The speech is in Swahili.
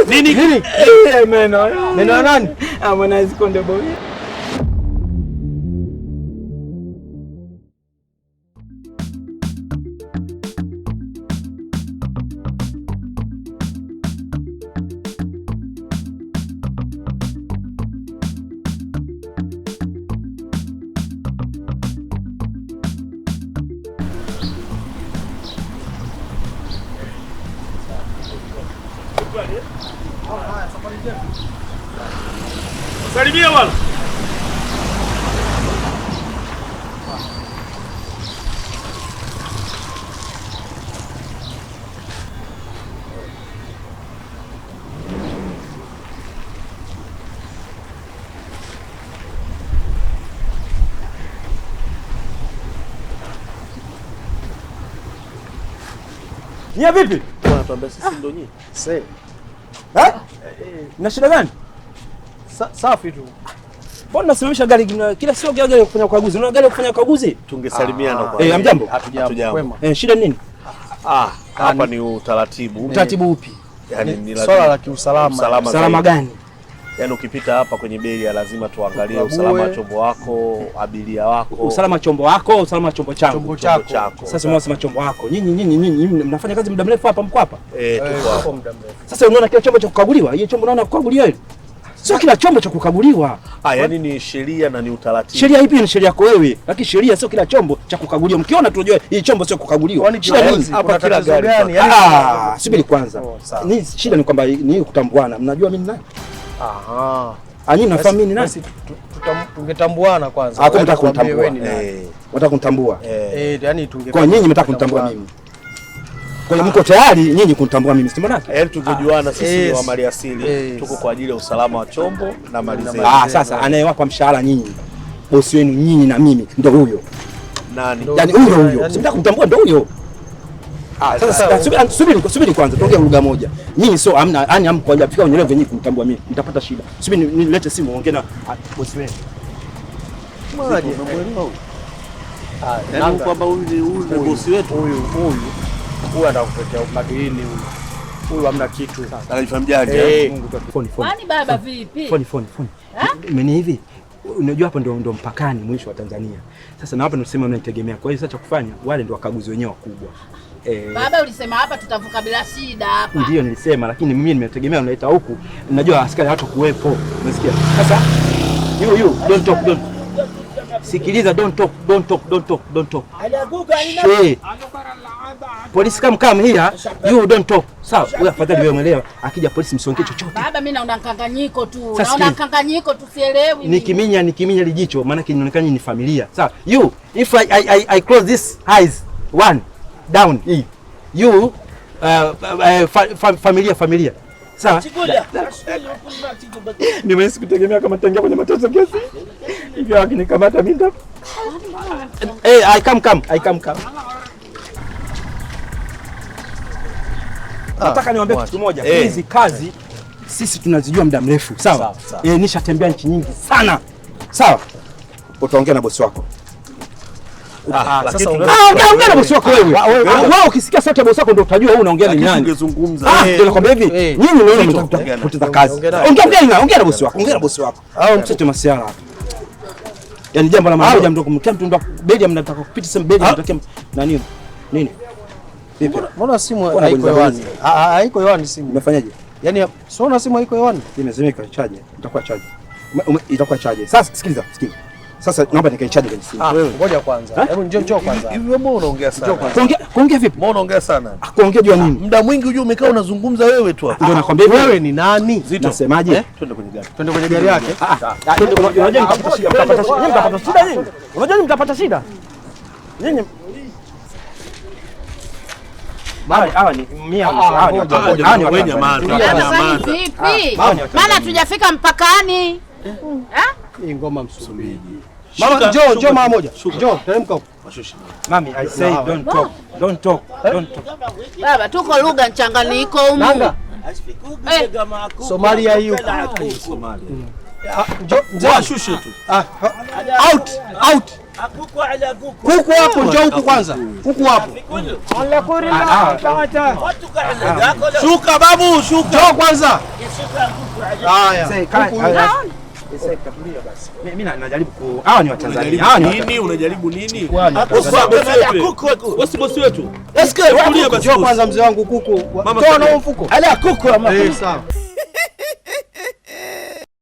Nini? Nini? Meno. Meno ya nani? Harmonize Konde Boy. Salimia bwana. Nyie vipi? Bwana tuambia sisi ndo nyinyi. Se. Eh? Na shida gani? Safi tu. Mbona nasimamisha gari kila sio gari ya kufanya ukaguzi? Unaona gari ya kufanya ukaguzi? Tungesalimiana kwa. Eh, hamjambo? Hatujambo. Kwema. Eh, shida nini? Ah, hapa ni utaratibu. Utaratibu upi? Yaani ni lazima. Swala la kiusalama. Usalama Usalama zaidi. gani? Yaani ukipita hapa kwenye beria lazima tuangalie Tukague. usalama wa chombo wako, abiria wako, Usalama chombo wako, usalama chombo changu. Chombo chombo chako. chako. Sasa mnasema chombo wako. Nyinyi nyinyi nyinyi mnafanya kazi muda mrefu hapa mko hapa. Eh, Eh, tuko hapa. tuko muda mrefu. Sasa unaona kila chombo cha kukaguliwa? Hiyo chombo unaona kukaguliwa ile? Sio kila chombo cha kukaguliwa. Ah, yaani ni sheria na ni utaratibu. Sheria ipi ni sheria yako wewe? Lakini sheria sio kila chombo cha kukaguliwa. Mkiona tunajua hii chombo sio kukaguliwa. Kwani Shida nini? kiongozi, Hapa kuna kila tatizo gari gani? Yaani Ah, subiri kwanza. Oh, sawa. Ni shida ni kwamba ni kutambuana. Mnajua mimi ni nani? Aha. Ah, nyinyi mnafahamu mimi ni nani? Basi tungetambuana kwanza. Ah, kumbe Yaani mtaka tuambie kunitambua. wewe ni nani. Eh, Wataka kunitambua. eh. Eh, yaani tunge Kwa nyinyi mtaka kunitambua mimi. Kwa hiyo mko tayari nyinyi kunitambua mimi, si mbona? Yaani tungejuana sisi ni Yes. wa maliasili, Yes. tuko kwa ajili ya usalama wa chombo na mali zetu. Ah, sasa anayewapa mshahara nyinyi, bosi wenu nyinyi na mimi ndo huyo. Nani? Yaani huyo huyo. Yaani- Si mtaka kumtambua ndo huyo. Ah, Sasa subiri subiri subiri kwanza tuongee lugha moja. Nyinyi sio amna yani hamko hajafika kwenye level nyinyi kumtambua mimi. Mtapata shida. Subiri nilete simu ongee na bosi wenu. Mwaje? Umemuelewa huyu? Ah, Yaani Nanga. kwamba huyu ni huyu ni bosi wetu. Huyu huyu huyu anataka kutetea madini huyu. Huyu hamna kitu. Anajifanya mjanja. Eh. Phone phone. Kwani baba vipi? Phone phone phone. Imeni hivi. Unajua hapo ndo ndo mpakani mwisho wa Tanzania. Sasa na hapa ndo sema mnanitegemea. Kwa hiyo sasa cha kufanya wale ndo wakaguzi wenyewe wakubwa. Eh, Baba ulisema hapa tutavuka bila shida hapa. Ndiyo nilisema, lakini mimi nimetegemea mnaita huku, najua askari hawatakuwepo. Umesikia? Sasa you you don't talk, don't. Sikiliza, don't talk, don't talk, don't talk, don't talk. Hey. Polisi come come here, you don't talk. Sawa, wewe afadhali wewe umeelewa. Akija polisi msiongee chochote. Baba mimi naona mkanganyiko tu. Sasa Naona sikiliza. mkanganyiko tu sielewi. mimi. Nikiminya nikiminya lijicho maana yake inaonekana nyinyi ni familia. Sawa. You if I close this eyes one down hii. You familia familia. Sawa? Nimeweza kutegemea kama nitaingia kwenye mateso kiasi hivyo, akinikamata mimi nita Eh, I come come, I come come. Nataka niwaambie kitu kimoja. Eh. Hizi kazi sisi tunazijua muda mrefu, sawa? Sawa, sawa. Eh, nishatembea nchi nyingi sana. Sawa? Utaongea na bosi wako. Ah, lakini sasa tuna- Ah, ongea ongea na bosi wako wewe. Wewe ukisikia sauti ya bosi wako ndio utajua wewe unaongea ni lakini nani. tungezungumza. Ah, ndio nakwambia hivi. Eh. Nyinyi unaona Zito, mnataka ongea na- kupoteza kazi. Ongea naye. Ongea ongea na ongea na bosi wako, ongea na bosi wako. Au msete masiara hapa. Yaani jambo la mara moja mtu kumkia mtu ndo bedi mnataka kupita sehemu bedi mnataka nani? Nini? Vipi? Mbona simu Mbona haiko bonyeza hewani? bonyeza? Ah, ah, haiko hewani simu. Umefanyaje? Yaani sio na simu haiko hewani. Imezimika chaje. Itakuwa chaje. Itakuwa chaje. Sasa sikiliza, sikiliza. Sasa naomba nikaichaje kwenye simu. Ah, ngoja kwanza. Hebu njoo njoo kwanza. Hivi wewe mbona unaongea sana? Kuongea kuongea vipi? Mbona unaongea sana? Ah, Kuongea juu ya nini? Muda mwingi unajua umekaa unazungumza wewe tu hapa. Ndio nakwambia hivi. Wewe ni nani? Zito. Nasemaje? Twende kwenye gari. Twende kwenye gari yake. Ah, unajua mtapata shida, mtapata shida. Nyinyi mtapata shida nyinyi. Unajua nyinyi mtapata shida. Nyinyi Hawa ni mia hawa ni hawa ni Wewe nyamaza. Baba kwani Nyamaza. vipi? Hawa ni Maana hatujafika mpakani. Hii ngoma Msumbiji. Shuka, Mama njoo shuka. njoo mara moja. Njoo teremka huko. Washushe. Mami, I say don't talk. Don't talk. Don't talk. Baba tuko lugha mchanganyiko humu. Nanga. Eh, Somalia hiyo. Somalia. Ah, njoo mzee. Washushe tu. Ah, out out Kuku hapo, njoo huku kwanza. Kuku hapo. Shuka babu, shuka. Njoo kwanza. Haya. Mimi najaribu ku hawa ni Watanzania. Hawa ni Nini unajaribu nini? Watanzania. Wewe si bosi wetu. Tulia basi. Njoo kwanza mzee wangu kuku. Mama Toa na Samia. huo mfuko. Ala kuku ama Eh, sawa.